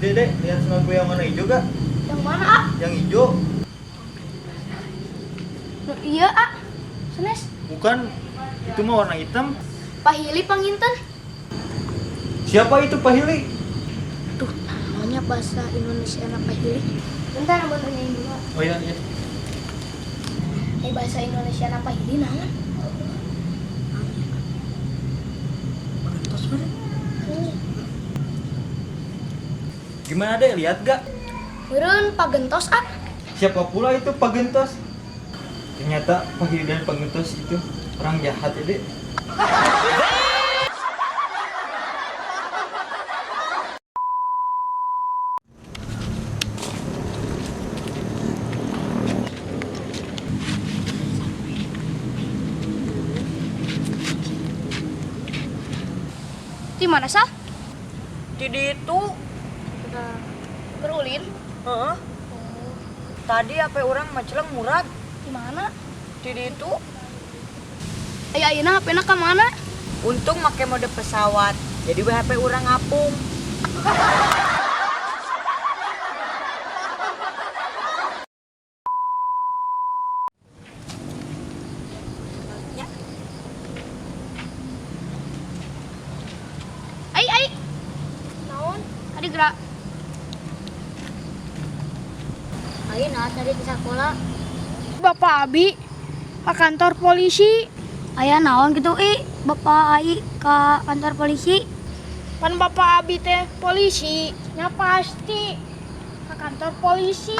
Dek, dek, lihat sendal gue yang warna hijau gak? Yang mana, ah? Yang hijau. Nu iya, ah. Senes. Bukan, itu mah warna hitam. Pahili panginten. Siapa itu Pahili? Tuh, namanya bahasa Indonesia anak Pahili. Bentar, abang tanyain dulu. Oh iya, iya. Bahasa Indonesia anak Pahili naon? Gimana dek, lihat gak? Meureun Pagentos, ah. Siapa pula itu Pagentos? Ternyata Pahili dan Pagentos itu orang jahat ya, dek. Di mana, Sal? Di ditu. Kerulin. Heeh. Tadi HP orang maceleng murag. Di mana? Di ditu. Aya ayeuna HP-na ka mana? Untung make mode pesawat. Jadi we HP urang ngapung. Ya. Ai ai. Naon? Adi gerak. Ayeuna tadi di sekolah. Bapak Abi ke kantor polisi. Aya naon gitu i, Bapak Ai ke kantor polisi. Pan Bapak Abi teh polisi, nya pasti ke kantor polisi.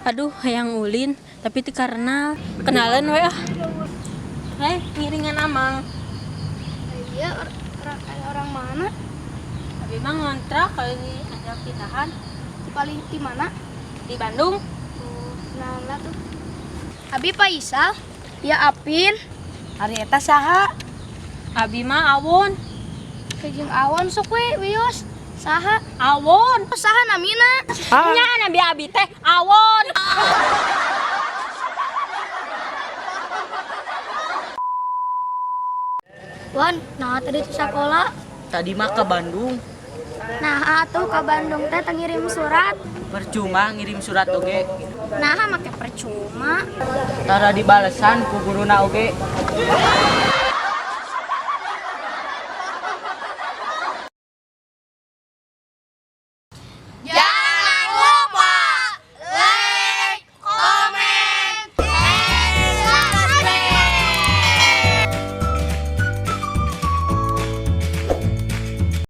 Aduh, hayang ulin, tapi teu karena kenalan we ah. Hei, ngiringan amang. Iya, orang mana? Abi mah ngontrak kalau di ada pindahan. Di paling di mana? Di Bandung. Oh, nah tuh. Abi Pak Isa, ya Apin. Ari eta saha? Abi mah Awon. Kejeng Awon sok we wios. Saha? Awon. Saha namina? Nya nabi abi teh Awon. Wan, nah tadi di sekolah. Tadi mah ke Bandung. Nah, atuh ke Bandung teh ngirim surat. Percuma ngirim surat oge. Nah, make percuma. Tara dibalesan ku guruna oge.